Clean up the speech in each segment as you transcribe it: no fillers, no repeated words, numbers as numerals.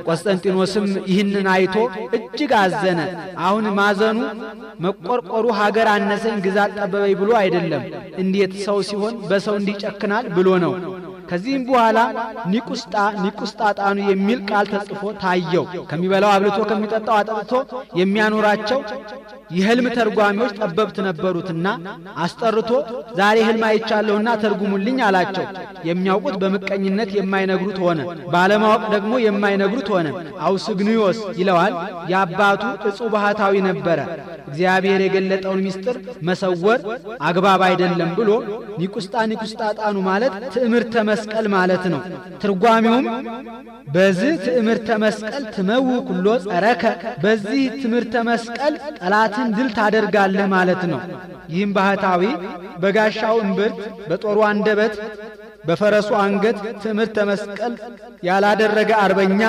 ቆስጠንጢኖስም ይህንን አይቶ እጅግ አዘነ። አሁን ማዘኑ መቆርቆሩ ሀገር አነሰኝ ግዛት ጠበበኝ ብሎ አይደለም፣ እንዴት ሰው ሲሆን በሰው እንዲጨክናል ብሎ ነው። ከዚህም በኋላ ኒቁስጣ ኒቁስጣጣኑ የሚል ቃል ተጽፎ ታየው። ከሚበላው አብልቶ ከሚጠጣው አጠጥቶ የሚያኖራቸው የህልም ተርጓሚዎች ጠበብት ነበሩትና አስጠርቶ ዛሬ ህልም አይቻለሁና ተርጉሙልኝ አላቸው። የሚያውቁት በምቀኝነት የማይነግሩት ሆነ፣ ባለማወቅ ደግሞ የማይነግሩት ሆነ። አውስግንዮስ ይለዋል። የአባቱ እጹ ባህታዊ ነበረ። እግዚአብሔር የገለጠውን ምስጢር መሰወር አግባብ አይደለም ብሎ ኒቁስጣ ኒቁስጣጣኑ ማለት ትእምርተ መስቀል ማለት ነው። ትርጓሜውም በዚህ ትእምርተ መስቀል ትመው ኩሎ ጸረከ፣ በዚህ ትምህርተ መስቀል ጠላትን ድል ታደርጋለህ ማለት ነው። ይህም ባህታዊ በጋሻው እምብርት፣ በጦሩ አንደበት፣ በፈረሱ አንገት ትምህርተ መስቀል ያላደረገ አርበኛ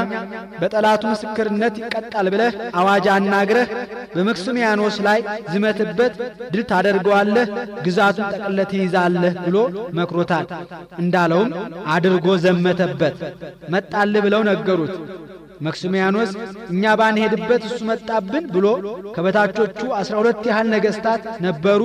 በጠላቱ ምስክርነት ይቀጣል ብለህ አዋጅ አናግረህ በመክስሚያኖስ ላይ ዝመትበት፣ ድል ታደርገዋለህ፣ ግዛቱን ጠቅልለህ ትይዛለህ ብሎ መክሮታል። እንዳለውም አድርጎ ዘመተበት። መጣልህ ብለው ነገሩት። መክስሚያኖስ እኛ ባንሄድበት እሱ መጣብን ብሎ ከበታቾቹ 12 ያህል ነገስታት ነበሩ።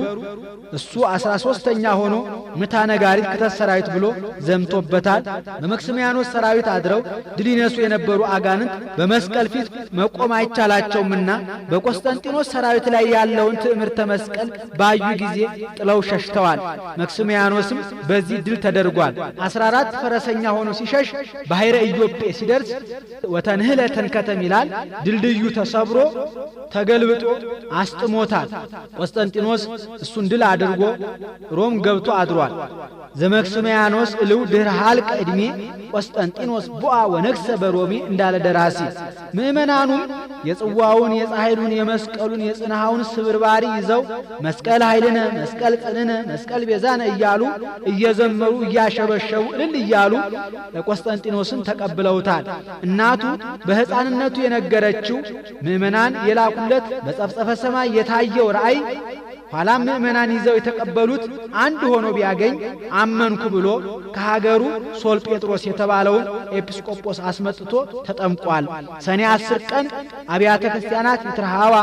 እሱ 13ኛ ሆኖ ምታ ነጋሪት ክተት ሰራዊት ብሎ ዘምቶበታል። በመክስሚያኖስ ሰራዊት አድረው ድል ይነሱ የነበሩ አጋንንት በመስቀል ፊት መቆም አይቻላቸውምና በቆስጠንጢኖስ ሰራዊት ላይ ያለውን ትእምርተ መስቀል ባዩ ጊዜ ጥለው ሸሽተዋል። መክስሚያኖስም በዚህ ድል ተደርጓል። 14 ፈረሰኛ ሆኖ ሲሸሽ ባሕረ ኢዮጴ ሲደርስ ወተንህለ ተንከተም ይላል። ድልድዩ ተሰብሮ ተገልብጦ አስጥሞታል። ቆስጠንጢኖስ እሱን ድል አድርጎ ሮም ገብቶ አድሯል። ዘመክስሚያኖስ እልው ድህረ ኀልቀ ዕድሜ ቆስጠንጢኖስ ቦአ ወነግሰ በሮሜ እንዳለ ደራሲ። ምእመናኑም የጽዋውን፣ የጻሕሉን፣ የመስቀሉን፣ የጽንሃውን ስብርባሪ ይዘው መስቀል ኃይልነ፣ መስቀል ጽንነ፣ መስቀል ቤዛነ እያሉ እየዘመሩ እያሸበሸቡ እልል እያሉ ቆስጠንጢኖስን ተቀብለውታል። እናቱ በሕፃንነቱ የነገረችው፣ ምእመናን የላኩለት፣ በጸፍጸፈ ሰማይ የታየው ራእይ፣ ኋላም ምእመናን ይዘው የተቀበሉት አንድ ሆኖ ቢያገኝ አመንኩ ብሎ ከሀገሩ ሶል ጴጥሮስ የተባለውን ኤጲስቆጶስ አስመጥቶ ተጠምቋል። ሰኔ 10 ቀን አብያተ ክርስቲያናት ይትርሃዋ፣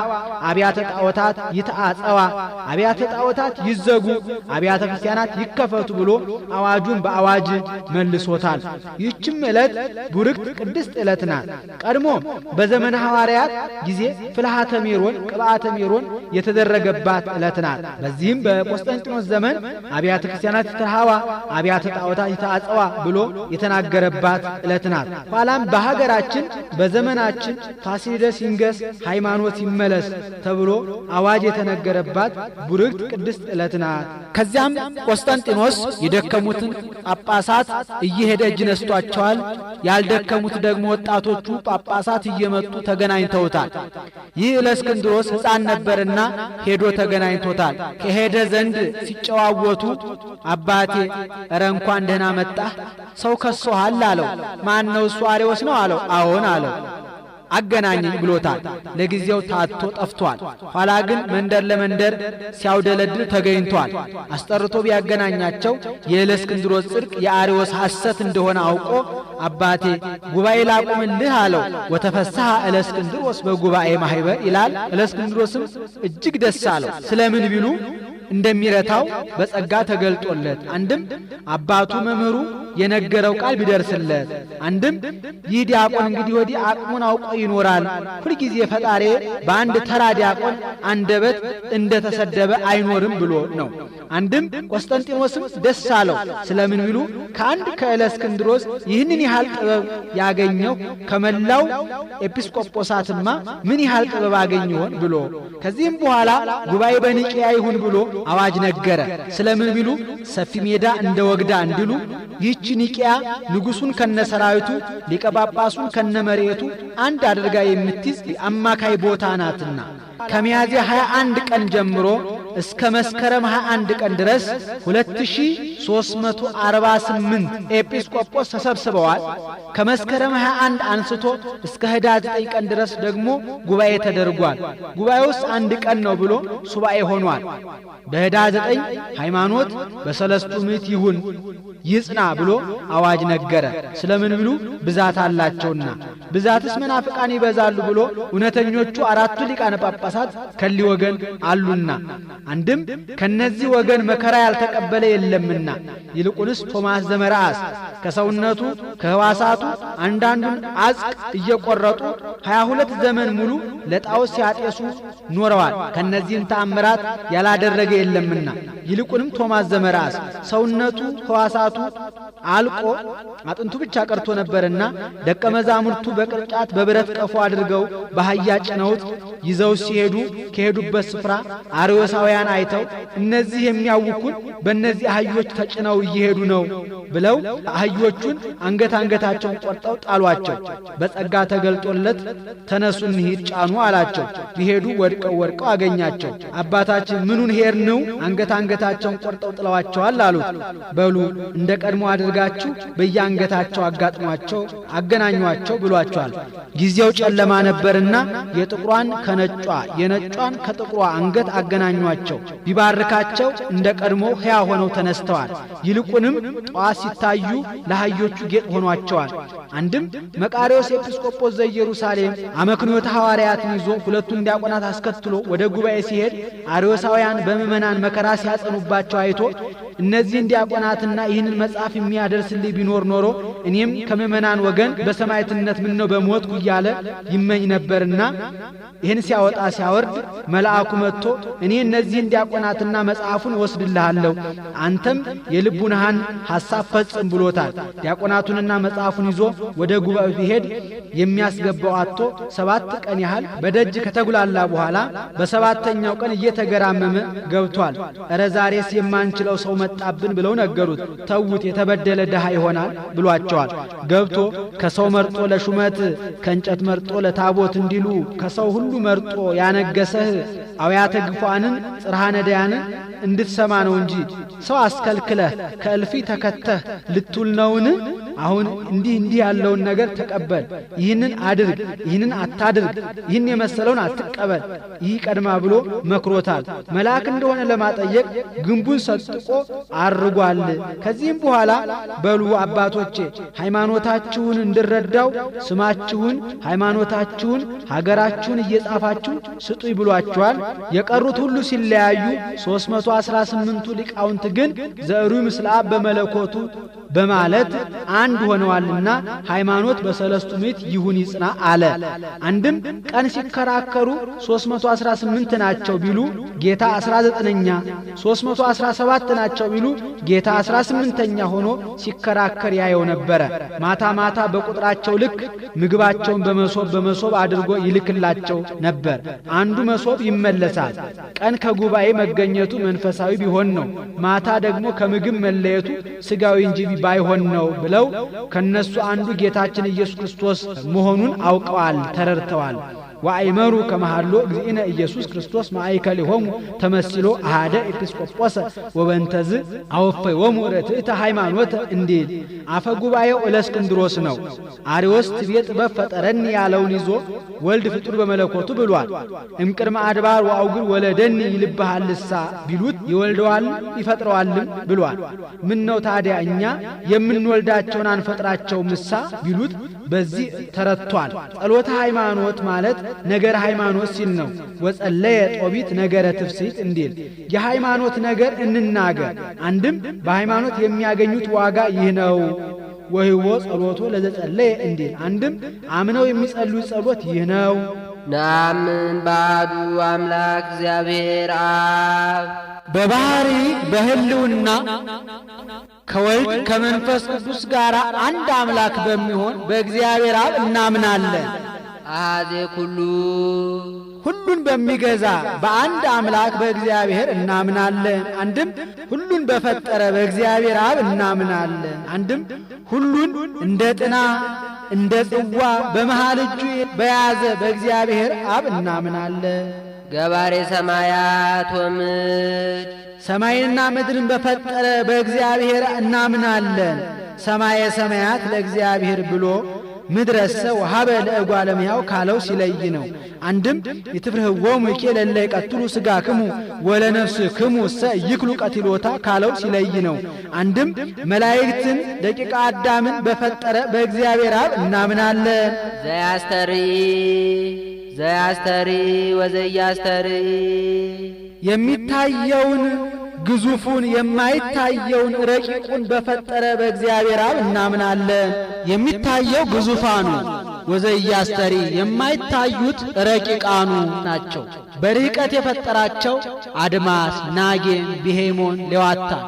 አብያተ ጣዖታት ይትአጸዋ፣ አብያተ ጣዖታት ይዘጉ፣ አብያተ ክርስቲያናት ይከፈቱ ብሎ አዋጁን በአዋጅ መልሶታል። ይህችም ዕለት ቡርክት ቅድስት ዕለት ናት። ቀድሞ በዘመነ ሐዋርያት ጊዜ ፍልሃተ ሜሮን፣ ቅብአተ ሜሮን የተደረገባት ዕለት ናት። በዚህም በቆስጠንጢኖስ ዘመን አብያተ ክርስቲያናት ይትርሃዋ፣ አብያተ ጣዖታት ይትአጸዋ ብሎ የተናገረባት ዕለት ናት። ኋላም በሀገራችን በዘመናችን ፋሲለደስ ይንገስ፣ ሃይማኖት ይመለስ ተብሎ አዋጅ የተነገረባት ቡርክት ቅድስት ዕለት ናት። ከዚያም ቆስጠንጢኖስ የደከሙትን ጳጳሳት እየሄደ እጅ ነስቷቸዋል። ያልደከሙት ደግሞ ወጣቶቹ ጳጳሳት እየመጡ ተገናኝተውታል። ይህ እለእስክንድሮስ ሕፃን ነበርና ሄዶ ተገናኝቶታል። ከሄደ ዘንድ ሲጨዋወቱ አባቴ እረ እንኳን ደህና መጣህ፣ ሰው ከሶሃል አለው። ማን ነው እሱ? አሬዎስ ነው አለው። አዎን አለው። አገናኘኝ ብሎታል። ለጊዜው ታቶ ጠፍቷል። ኋላ ግን መንደር ለመንደር ሲያውደለድል ተገኝቷል። አስጠርቶ ቢያገናኛቸው የእለእስክንድሮስ ጽድቅ የአርዮስ ሐሰት እንደሆነ አውቆ አባቴ ጉባኤ ላቁምልህ አለው። ወተፈስሐ እለእስክንድሮስ በጉባኤ ማህበር ይላል። እለእስክንድሮስም እጅግ ደስ አለው። ስለምን ቢሉ እንደሚረታው በጸጋ ተገልጦለት፣ አንድም አባቱ መምህሩ የነገረው ቃል ቢደርስለት፣ አንድም ይህ ዲያቆን እንግዲህ ወዲህ አቅሙን አውቆ ይኖራል፣ ሁልጊዜ ፈጣሪ በአንድ ተራ ዲያቆን አንደበት እንደተሰደበ አይኖርም ብሎ ነው። አንድም ቆስጠንጢኖስም ደስ አለው። ስለምን ቢሉ ከአንድ ከእለእስክንድሮስ ይህንን ያህል ጥበብ ያገኘው ከመላው ኤጲስቆጶሳትማ ምን ያህል ጥበብ አገኝ ይሆን ብሎ። ከዚህም በኋላ ጉባኤ በኒቅያ ይሁን ብሎ አዋጅ ነገረ። ስለምን ቢሉ ሰፊ ሜዳ እንደ ወግዳ እንዲሉ ይህች ኒቅያ ንጉሱን ከነሰራዊቱ ሊቀ ጳጳሱን ከነመሬቱ አንድ አድርጋ የምትይዝ አማካይ ቦታ ናትና ከሚያዝያ 21 ቀን ጀምሮ እስከ መስከረም 21 ቀን ድረስ 2348 ኤጲስቆጶስ ተሰብስበዋል። ከመስከረም 21 አንስቶ እስከ ህዳር 9 ቀን ድረስ ደግሞ ጉባኤ ተደርጓል። ጉባኤውስ አንድ ቀን ነው ብሎ ሱባኤ ሆኗል። በህዳር 9 ሃይማኖት በሰለስቱ ምዕት ይሁን ይጽና ብሎ አዋጅ ነገረ። ስለምን ብሉ ብዛት አላቸውና፣ ብዛትስ መናፍቃን ይበዛሉ ብሎ እውነተኞቹ አራቱ ሊቃነ ጳጳሳት ከሊ ወገን አሉና፣ አንድም ከነዚህ ወገን መከራ ያልተቀበለ የለምና፣ ይልቁንስ ቶማስ ዘመርዓስ ከሰውነቱ ከህዋሳቱ አንዳንዱን አጽቅ እየቆረጡ 22 ዘመን ሙሉ ለጣዖት ሲያጤሱ ኖረዋል። ከነዚህም ተአምራት ያላደረገ የለምና፣ ይልቁንም ቶማስ ዘመርዓስ ሰውነቱ ህዋሳቱ አልቆ አጥንቱ ብቻ ቀርቶ ነበርና ደቀ መዛሙርቱ በቅርጫት በብረት ቀፎ አድርገው በአህያ ጭነውት ይዘው ሲሄዱ ከሄዱበት ስፍራ አርዮሳውያን አይተው እነዚህ የሚያውኩን በእነዚህ አህዮች ተጭነው እየሄዱ ነው ብለው አህዮቹን አንገት አንገታቸውን ቆርጠው ጣሏቸው። በጸጋ ተገልጦለት ተነሱ እንሂድ ጫኑ አላቸው። ቢሄዱ ወድቀው ወድቀው አገኛቸው። አባታችን ምኑን ሄድነው? አንገት አንገታቸውን ቆርጠው ጥለዋቸዋል አሉት። በሉ እንደ ቀድሞ አድርጋችሁ በየአንገታቸው አጋጥሟቸው አገናኟቸው ብሏቸዋል። ጊዜው ጨለማ ነበርና የጥቁሯን ከነጯ የነጯን ከጥቁሯ አንገት አገናኟቸው። ቢባርካቸው እንደ ቀድሞ ሕያው ሆነው ተነስተዋል። ይልቁንም ጠዋት ሲታዩ ለአህዮቹ ጌጥ ሆኗቸዋል። አንድም መቃርዮስ ኤጲስቆጶስ ዘኢየሩሳሌም አመክንዮተ ሐዋርያትን ይዞ ሁለቱን ዲያቆናት አስከትሎ ወደ ጉባኤ ሲሄድ አርዮሳውያን በምእመናን መከራ ሲያጸኑባቸው አይቶ እነዚህን ዲያቆናትና ይህንን መጽሐፍ የሚያደርስልኝ ቢኖር ኖሮ እኔም ከምእመናን ወገን በሰማዕትነት ምነው በሞትኩ እያለ ይመኝ ነበርና ይህን ሲያወጣ ሲያወርድ መልአኩ መጥቶ እኔ እነዚህን ዲያቆናትና መጽሐፉን ወስድልሃለሁ፣ አንተም የልቡናህን ሐሳብ ፈጽም ብሎታል። ዲያቆናቱንና መጽሐፉን ይዞ ወደ ጉባኤው ቢሄድ የሚያስገባው አጥቶ 7 ቀን ያህል በደጅ ከተጉላላ በኋላ በሰባተኛው ቀን እየተገራመመ ገብቷል። እረ ዛሬስ የማንችለው ሰው መጣብን ብለው ነገሩት። ተዉት፣ የተበደለ ድሃ ይሆናል ብሏቸዋል። ገብቶ ከሰው መርጦ ለሹመት ከእንጨት መርጦ ለታቦት እንዲሉ ከሰው ሁሉ መርጦ ያነገሰህ አውያተ ግፏንን ጽርሐ ነዳያንን እንድትሰማ ነው እንጂ ሰው አስከልክለህ ከእልፊ ተከተህ ልትውል ነውን? አሁን እንዲህ እንዲህ ያለውን ነገር ተቀበል፣ ይህንን አድርግ፣ ይህንን አታድርግ፣ ይህን የመሰለውን አትቀበል፣ ይህ ቀድማ ብሎ መክሮታል። መልአክ እንደሆነ ለማጠየቅ ግንቡን ሰጥቆ አርጓል። ከዚህም በኋላ በሉ አባቶቼ ሃይማኖታችሁን እንድረዳው ስማችሁን፣ ሃይማኖታችሁን፣ ሀገራችሁን እየጻፋችሁ ስጡኝ ብሏቸዋል። የቀሩት ሁሉ ሲለያዩ 318ቱ ሊቃውንት ግን ዘእሩይ ምስለ አብ በመለኮቱ በማለት አንድ ሆነዋልና ሃይማኖት በሰለስቱ ምዕት ይሁን ይጽና አለ። አንድም ቀን ሲከራከሩ 318 ናቸው ቢሉ ጌታ 19ኛ፣ 317 ናቸው ቢሉ ጌታ 18ኛ ሆኖ ሲከራከር ያየው ነበረ። ማታ ማታ በቁጥራቸው ልክ ምግባቸውን በመሶብ በመሶብ አድርጎ ይልክላቸው ነበር። አንዱ መሶብ ይመለሳል። ቀን ከጉባኤ መገኘቱ መንፈሳዊ ቢሆን ነው፣ ማታ ደግሞ ከምግብ መለየቱ ስጋዊ እንጂ ባይሆን ነው ብለው ከነሱ አንዱ ጌታችን ኢየሱስ ክርስቶስ መሆኑን አውቀዋል፣ ተረድተዋል። ወአይመሩ ከመሃሎ እግዚእነ ኢየሱስ ክርስቶስ ማእከሊሆሙ ተመስሎ አሃደ ኤጲስቆጶሰ ወበንተዝ አወፈዮሙ ርትዕተ ሃይማኖተ እንዲል አፈ ጉባኤው እለእስክንድሮስ ነው። አርዮስ ትቤ ጥበብ ፈጠረኒ ያለውን ይዞ ወልድ ፍጡር በመለኮቱ ብሏል። እምቅድመ አድባር ወአውግር ወለደኒ ይልብሃልሳ ቢሉት ይወልደዋል ይፈጥረዋልም ብሏል። ምነው ታዲያ እኛ የምንወልዳቸውን አንፈጥራቸውምሳ ቢሉት በዚህ ተረቷል። ጸሎተ ሃይማኖት ማለት ነገር ሃይማኖት ሲል ነው። ወጸለየ ጦቢት ነገረ ትፍስሕት እንዲል የሃይማኖት ነገር እንናገር። አንድም በሃይማኖት የሚያገኙት ዋጋ ይህ ነው። ወህቦ ጸሎቶ ለዘጸለየ እንዲል አንድም አምነው የሚጸልዩት ጸሎት ይህ ነው። ነአምን በአሐዱ አምላክ እግዚአብሔር አብ በባህሪ በህልውና ከወልድ ከመንፈስ ቅዱስ ጋር አንድ አምላክ በሚሆን በእግዚአብሔር አብ እናምናለን። አሐዜ ኩሉ ሁሉን በሚገዛ በአንድ አምላክ በእግዚአብሔር እናምናለን። አንድም ሁሉን በፈጠረ በእግዚአብሔር አብ እናምናለን። አንድም ሁሉን እንደ ጥና እንደ ጽዋ በመሃል እጁ በያዘ በእግዚአብሔር አብ እናምናለን። ገባሬ ሰማያት ወምድር ሰማይንና ምድርን በፈጠረ በእግዚአብሔር እናምናለን። ሰማየ ሰማያት ለእግዚአብሔር ብሎ ምድረሰ ወሀበ ለእጓለ እመሕያው ካለው ሲለይ ነው። አንድም ኢትፍርህዎሙ ይኬ ለእለ ይቀትሉ ሥጋክሙ ወለነፍስክሙ እሰ ይክሉ ቀቲሎታ ካለው ሲለይ ነው። አንድም መላእክትን ደቂቀ አዳምን በፈጠረ በእግዚአብሔር አብ እናምናለን። ዘያስተርኢ ዘያስተርኢ ወዘኢያስተርኢ የሚታየውን ግዙፉን የማይታየውን ረቂቁን በፈጠረ በእግዚአብሔር አብ እናምናለን። የሚታየው ግዙፋኑ ወዘኢያስተርኢ የማይታዩት ረቂቃኑ ናቸው። በርቀት የፈጠራቸው አድማስ፣ ናጌም፣ ብሄሞን፣ ሌዋታን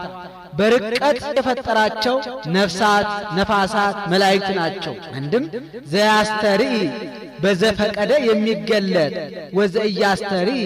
በርቀት የፈጠራቸው ነፍሳት፣ ነፋሳት፣ መላእክት ናቸው። አንድም ዘያስተርኢ በዘፈቀደ የሚገለጥ ወዘኢያስተርኢ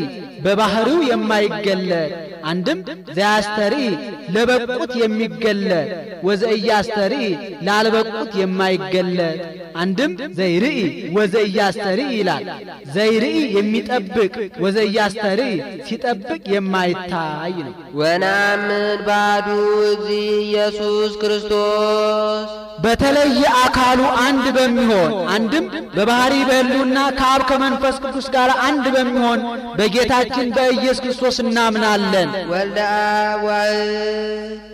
በባህሪው የማይገለጥ አንድም ዘያስተርኢ ለበቁት የሚገለጥ ወዘኢያስተርኢ ላልበቁት የማይገለጥ አንድም ዘይርኢ ወዘኢያስተርኢ ይላል። ዘይርኢ የሚጠብቅ ወዘኢያስተርኢ ሲጠብቅ የማይታይ ነው። ወነአምን በአሐዱ እግዚእ ኢየሱስ ክርስቶስ በተለየ አካሉ አንድ በሚሆን አንድም በባህሪ በሕልውና ከአብ ከመንፈስ ቅዱስ ጋር አንድ በሚሆን በጌታችን በኢየሱስ ክርስቶስ እናምናለን። ወልደ አብ ዋሕድ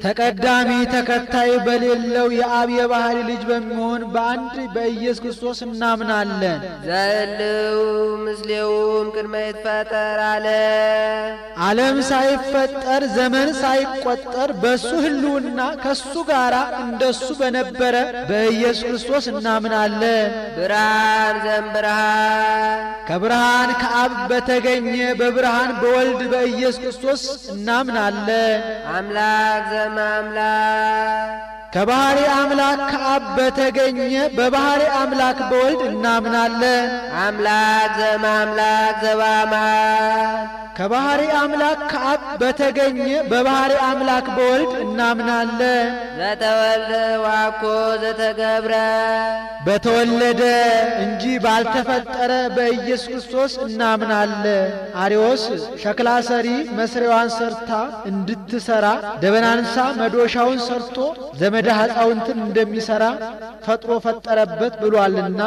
ተቀዳሚ ተከታይ በሌለው የአብ የባህሪ ልጅ በሚሆን በአንድ በኢየሱስ ክርስቶስ እናምናለን። ዘህልው ምስሌውም ቅድመ ይትፈጠር ዓለም ዓለም ሳይፈጠር ዘመን ሳይቆጠር በሱ ሕልውና ከሱ ጋር እንደሱ በነበረ በኢየሱስ ክርስቶስ እናምናለን። ብርሃን ዘእምብርሃን ከብርሃን ከአብ በተገኘ በብርሃን በወልድ በኢየሱስ ክርስቶስ እናምናለን። አምላክ ዘእምአምላክ ከባህሪ አምላክ ከአብ በተገኘ በባህሪ አምላክ በወልድ እናምናለን። አምላክ ዘእምአምላክ ዘበአማን ከባህሪ አምላክ ከአብ በተገኘ በባህሪ አምላክ በወልድ እናምናለን። ዘተወልደ ወአኮ ዘተገብረ በተወለደ እንጂ ባልተፈጠረ በኢየሱስ ክርስቶስ እናምናለን። አርዮስ ሸክላ ሰሪ መስሪያዋን ሰርታ እንድትሰራ ደበናንሳ መዶሻውን ሰርቶ ዘመደ ሐፃውንትን እንደሚሰራ ፈጥሮ ፈጠረበት ብሏልና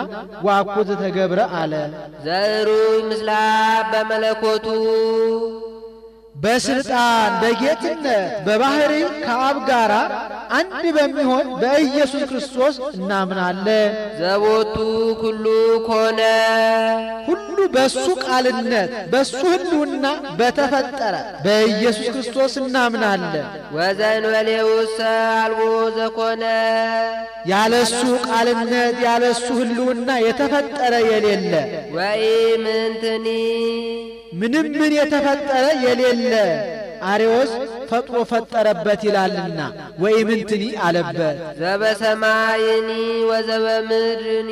ወአኮ ዘተገብረ አለ። ዘዕሩይ ምስለ አብ በመለኮቱ በስልጣን በጌትነት በባህሪ ከአብ ጋር አንድ በሚሆን በኢየሱስ ክርስቶስ እናምናለን። ዘቦቱ ኩሉ ኮነ ሁሉ በሱ ቃልነት በሱ ሕልውና በተፈጠረ በኢየሱስ ክርስቶስ እናምናለን። ወዘእንበሌሁሰ አልቦ ዘኮነ ያለሱ ቃልነት ያለሱ ሕልውና የተፈጠረ የሌለ ወኢምንትኒ ምንም ምን የተፈጠረ የሌለ አርዮስ ፈጥሮ ፈጠረበት ይላልና ወኢምንትኒ አለበት። ዘበሰማይኒ ወዘበምድርኒ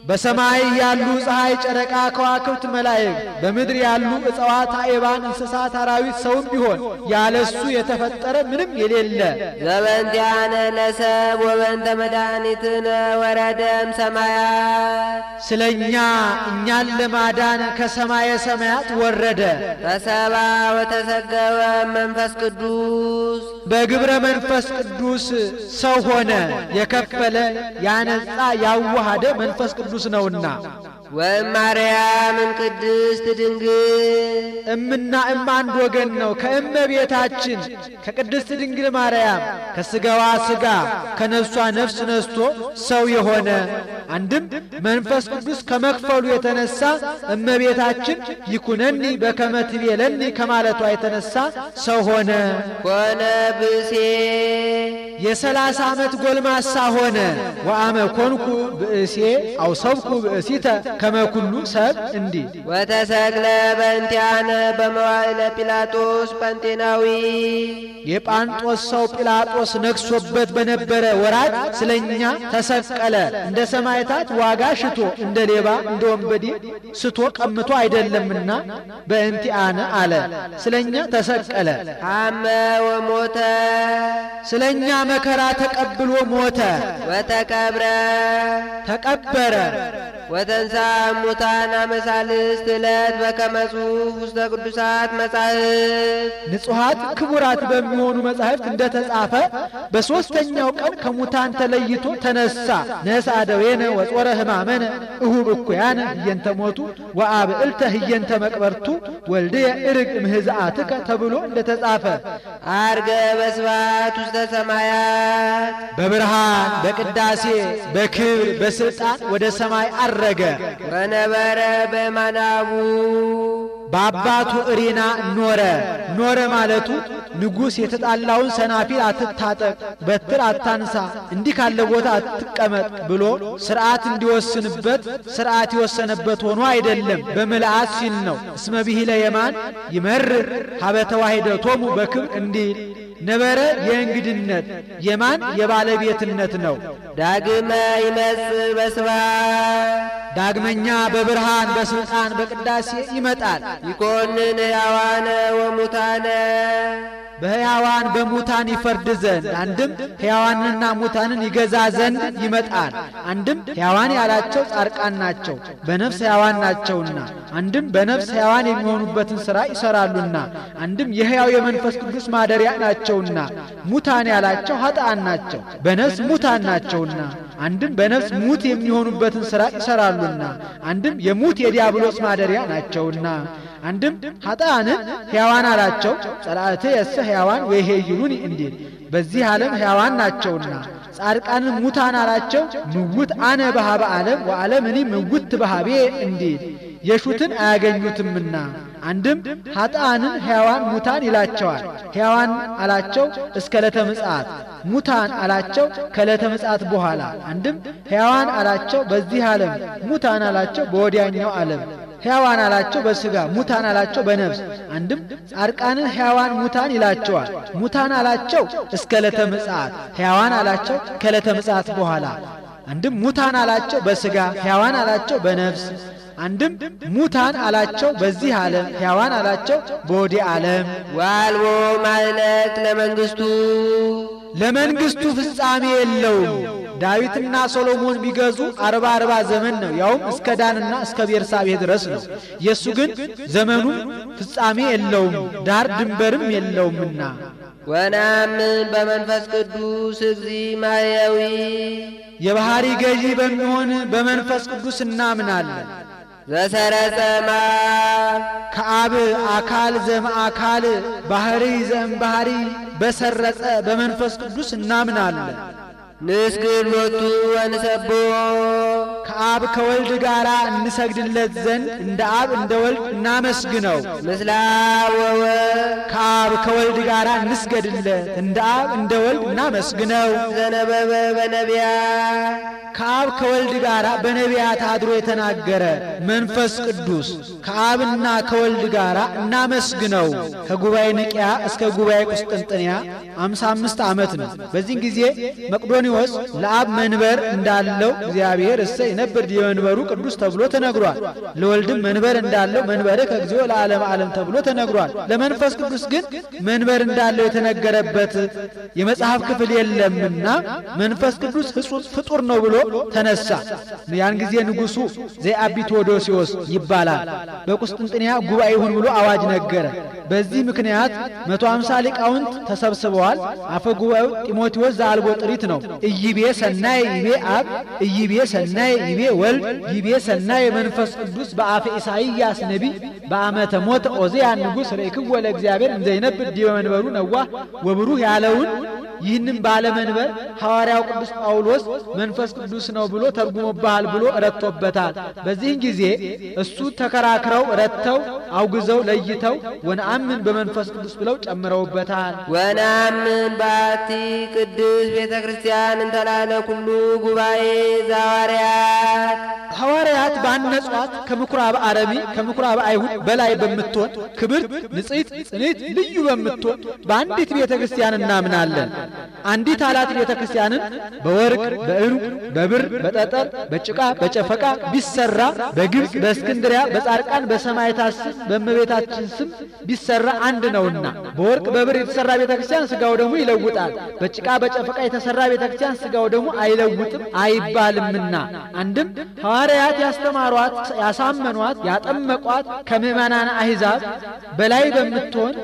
በሰማይ ያሉ ፀሐይ፣ ጨረቃ፣ ከዋክብት፣ መላእክት፣ በምድር ያሉ እጽዋት፣ አእባን፣ እንስሳት፣ አራዊት፣ ሰውም ቢሆን ያለሱ የተፈጠረ ምንም የሌለ ዘበእንቲአነ ለሰብ ወበእንተ መድኃኒትነ ወረደ እምሰማያት ስለኛ እኛን ለማዳን ከሰማየ ሰማያት ወረደ። ተሰብአ ወተሰገወ መንፈስ ቅዱስ በግብረ መንፈስ ቅዱስ ሰው ሆነ። የከፈለ ያነጻ ያዋሃደ መንፈስ ቅዱስ ነውና። ወእማርያም እምቅድስት ድንግል እምና እም አንድ ወገን ነው። ከእመቤታችን ከቅድስት ድንግል ማርያም ከስጋዋ ስጋ ከነፍሷ ነፍስ ነስቶ ሰው የሆነ አንድም መንፈስ ቅዱስ ከመክፈሉ የተነሳ እመቤታችን ይኩነኒ በከመ ትቤለኒ ከማለቷ የተነሳ ሰው ሆነ። ኮነ ብእሴ የ30 ዓመት ጎልማሳ ሆነ። ወአመ ኮንኩ ብእሴ አውሰብኩ ብእሲተ ከመ ኩሉ ሰብ እንዲህ ወተሰቅለ በእንቲአነ በመዋዕለ ጲላጦስ ጳንጤናዊ የጳንጦስ ሰው ጲላጦስ ነግሶበት በነበረ ወራት ስለኛ ተሰቀለ። እንደ ሰማዕታት ዋጋ ሽቶ እንደ ሌባ እንደ ወንበዴ ስቶ ቀምቶ አይደለምና በእንቲአነ አለ። ስለኛ ተሰቀለ። ሐመ ወሞተ ስለኛ መከራ ተቀብሎ ሞተ፣ ወተቀብረ ተቀበረ። ወተንሳ እሙታን አመ ሣልስት ዕለት በከመ ጽሑፍ ውስተ ቅዱሳት መጻሕፍት። ንጹሐት ክቡራት በሚሆኑ መጻሕፍት እንደተጻፈ በሦስተኛው ቀን ከሙታን ተለይቶ ተነሳ። ነሥአ ደዌነ ወጾረ ሕማመነ እሁብ እኩያነ ህየንተ ሞቱ ወአብዕልተ ህየንተ መቅበርቱ ወልድየ እርግ እምህዝአትከ ተብሎ እንደተጻፈ። ዐርገ በስብሐት ውስተ ሰማያት። በብርሃን በቅዳሴ በክብር በስልጣን ወደ ሰማይ አረገ። ወነበረ በየማነ አቡሁ። በአባቱ እሪና ኖረ። ኖረ ማለቱ ንጉሥ የተጣላውን ሰናፊል አትታጠቅ፣ በትር አታንሳ፣ እንዲህ ካለ ቦታ አትቀመጥ ብሎ ስርዓት እንዲወስንበት ስርዓት የወሰነበት ሆኖ አይደለም፣ በምልአት ሲል ነው። እስመ ብሂለ የማን ይመርር ሀበ ተዋሂደቶሙ በክብር እንዲል ነበረ የእንግድነት የማን የባለቤትነት ነው። ዳግመ ይመጽእ በስብሐት። ዳግመኛ በብርሃን በስልጣን በቅዳሴ ይመጣል። ይኮንን ሕያዋነ ወሙታነ። በሕያዋን በሙታን ይፈርድ ዘንድ፣ አንድም ሕያዋንንና ሙታንን ይገዛ ዘንድ ይመጣል። አንድም ሕያዋን ያላቸው ጻድቃን ናቸው፣ በነፍስ ሕያዋን ናቸውና፣ አንድም በነፍስ ሕያዋን የሚሆኑበትን ሥራ ይሠራሉና፣ አንድም የሕያው የመንፈስ ቅዱስ ማደሪያ ናቸውና። ሙታን ያላቸው ኃጥአን ናቸው፣ በነፍስ ሙታን ናቸውና፣ አንድም በነፍስ ሙት የሚሆኑበትን ሥራ ይሠራሉና፣ አንድም የሙት የዲያብሎስ ማደሪያ ናቸውና። አንድም ኃጥአንን ሕያዋን አላቸው፣ ጸላእትየሰ ሕያዋን ወይሄይሉኒ እንዲል በዚህ ዓለም ሕያዋን ናቸውና። ጻድቃንን ሙታን አላቸው፣ ምውት አነ በኀበ ዓለም ወዓለምኒ ምውት በኀቤ እንዲል የሹትን አያገኙትምና። አንድም ኃጥአንን ሕያዋን ሙታን ይላቸዋል። ሕያዋን አላቸው እስከ ዕለተ ምጽአት፣ ሙታን አላቸው ከዕለተ ምጽአት በኋላ። አንድም ሕያዋን አላቸው በዚህ ዓለም፣ ሙታን አላቸው በወዲያኛው ዓለም። ሕያዋን አላቸው በሥጋ፣ ሙታን አላቸው በነፍስ። አንድም ጻድቃንን ሕያዋን ሙታን ይላቸዋል። ሙታን አላቸው እስከ ዕለተ ምጽአት፣ ሕያዋን አላቸው ከዕለተ ምጽአት በኋላ። አንድም ሙታን አላቸው በሥጋ፣ ሕያዋን አላቸው በነፍስ። አንድም ሙታን አላቸው በዚህ ዓለም፣ ሕያዋን አላቸው በወዲህ ዓለም። ወአልቦ ማዕለቅ ለመንግስቱ። ለመንግስቱ ፍጻሜ የለውም። ዳዊትና ሶሎሞን ቢገዙ 40 40 ዘመን ነው፣ ያውም እስከ ዳንና እስከ ቤርሳቤህ ድረስ ነው። የእሱ ግን ዘመኑም ፍጻሜ የለውም፣ ዳር ድንበርም የለውምና። ወነአምን በመንፈስ ቅዱስ እግዚእ ማሕየዊ። የባህሪ ገዢ በሚሆን በመንፈስ ቅዱስ እናምናለን። ዘሰረጸ እምአብ። ከአብ አካል ዘእምአካል ባህሪ ዘእምባህሪ በሰረጸ በመንፈስ ቅዱስ እናምናለን። ንስግድ ሎቱ ወንሰብሖ። ከአብ ከወልድ ጋር እንሰግድለት ዘንድ እንደ አብ እንደ ወልድ እናመስግነው። ምስለ አብ ወወልድ። ከአብ ከወልድ ጋር እንስገድለት፣ እንደ አብ እንደ ወልድ እናመስግነው። ዘነበበ በነቢያት። ከአብ ከወልድ ጋር በነቢያት አድሮ የተናገረ መንፈስ ቅዱስ ከአብና ከወልድ ጋር እናመስግነው። ከጉባኤ ኒቅያ እስከ ጉባኤ ቁስጥንጥንያ 55 ዓመት ነው። በዚህን ጊዜ መቅዶኒዎስ ለአብ መንበር እንዳለው እግዚአብሔር እሰ ይነብር ዲበ መንበሩ ቅዱስ ተብሎ ተነግሯል። ለወልድም መንበር እንዳለው መንበርከ እግዚኦ ለዓለመ ዓለም ተብሎ ተነግሯል። ለመንፈስ ቅዱስ ግን መንበር እንዳለው የተነገረበት የመጽሐፍ ክፍል የለምና መንፈስ ቅዱስ ሕጹጽ ፍጡር ነው ብሎ ተነሳ። ያን ጊዜ ንጉሱ ዘየዐቢ ቴዎዶሲዎስ ይባላል። በቁስጥንጥንያ ጉባኤ ይሁን ብሎ አዋጅ ነገረ። በዚህ ምክንያት 150 ሊቃውንት ተሰብስበዋል። አፈ ጉባኤው ጢሞቴዎስ ዘአልቦ ጥሪት ነው። ኢይቤ ሰናየ ይቤ አብ፣ ኢይቤ ሰናየ ይቤ ወልድ፣ ይቤ ሰናየ መንፈስ ቅዱስ በአፈ ኢሳይያስ ነቢይ በአመተ ሞተ ኦዝያን ንጉሥ ርእይክዎ ለእግዚአብሔር እንዘ ይነብር ዲበ መንበሩ ነዋህ ወብሩህ ያለውን ይህንም ባለመንበር ሐዋርያው ቅዱስ ጳውሎስ መንፈስ ቅዱስ ነው ብሎ ተርጉሞብሃል ብሎ ረድቶበታል። በዚህን ጊዜ እሱ ተከራክረው ረድተው አውግዘው ለይተው ወነአምን በመንፈስ ቅዱስ ብለው ጨምረውበታል። ወነአምን በአሐቲ ቅድስት ቤተ ክርስቲያን እንተ ላዕለ ኩሉ ጉባኤ ዘሐዋርያት። ሐዋርያት ባነጿት ከምኩራብ አረሚ ከምኩራብ አይሁድ በላይ በምትሆን ክብርት ንጽሕት ጽንዕት ልዩ በምትሆን በአንዲት ቤተ ክርስቲያን እናምናለን። አንዲት አላት ቤተ ክርስቲያንን በወርቅ በዕንቁ በብር በብር በጠጠር በጭቃ በጨፈቃ ቢሰራ በግብፅ በእስክንድሪያ በጻድቃን በሰማዕታት ስም በእመቤታችን ስም ቢሰራ አንድ ነውና። በወርቅ በብር የተሰራ ቤተ ክርስቲያን ሥጋው ደሙ ይለውጣል። በጭቃ በጨፈቃ የተሰራ ቤተ ክርስቲያን ሥጋው ደሙ አይለውጥም አይባልምና። አንድም ሐዋርያት ያስተማሯት ያሳመኗት ያጠመቋት ከምዕመናን አሕዛብ በላይ በምትሆን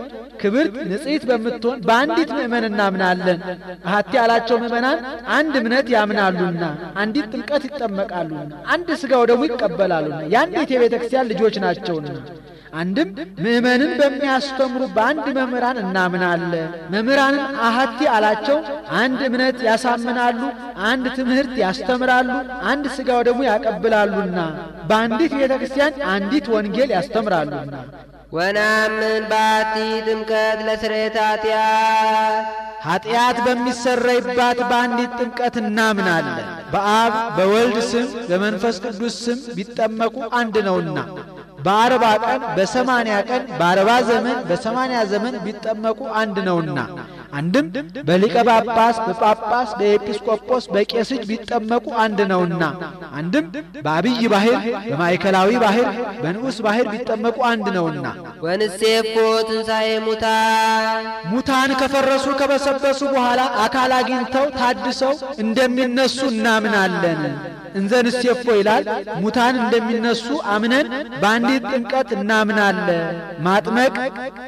ክብርት ንጽሕት በምትሆን በአንዲት ምእመን እናምናለን። አሐቲ ያላቸው ምእመናን አንድ እምነት ያምናሉና፣ አንዲት ጥምቀት ይጠመቃሉና፣ አንድ ሥጋው ደግሞ ይቀበላሉና የአንዲት የቤተ ክርስቲያን ልጆች ናቸውና። አንድም ምእመንን በሚያስተምሩ በአንድ መምህራን እናምናለን። መምህራንን አሐቲ አላቸው። አንድ እምነት ያሳምናሉ፣ አንድ ትምህርት ያስተምራሉ፣ አንድ ሥጋው ደግሞ ያቀብላሉና በአንዲት ቤተ ክርስቲያን አንዲት ወንጌል ያስተምራሉና። ወነአምን ባቲ ጥምቀት ለስርየተ ኃጢአት። ኃጢአት በሚሰረይባት በአንዲት ጥምቀት እናምናለን። በአብ በወልድ ስም በመንፈስ ቅዱስ ስም ቢጠመቁ አንድ ነውና በ40 ቀን በ80 ቀን በ40 ዘመን በ80 ዘመን ቢጠመቁ አንድ ነውና። አንድም በሊቀ ጳጳስ በጳጳስ በኤጲስቆጶስ በቄስ እጅ ቢጠመቁ አንድ ነውና። አንድም በአብይ ባሕር በማዕከላዊ ባሕር በንዑስ ባሕር ቢጠመቁ አንድ ነውና። ወንሴፎ ትንሣኤ ሙታን። ሙታን ከፈረሱ ከበሰበሱ በኋላ አካል አግኝተው ታድሰው እንደሚነሱ እናምናለን። እንዘ ንሴፎ ይላል። ሙታን እንደሚነሱ አምነን በአንዲት ጥምቀት እናምናለን። ማጥመቅ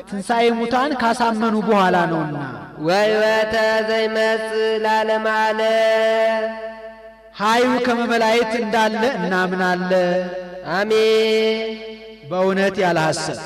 ትንሣኤ ሙታን ካሳመኑ በኋላ ነውና። ወሕይወተ ዘይመጽእ ለዓለመ ዓለም። ኃይሉ ከመ መላእክት እንዳለ እናምናለን። አሜን። በእውነት ያለ ሐሰት።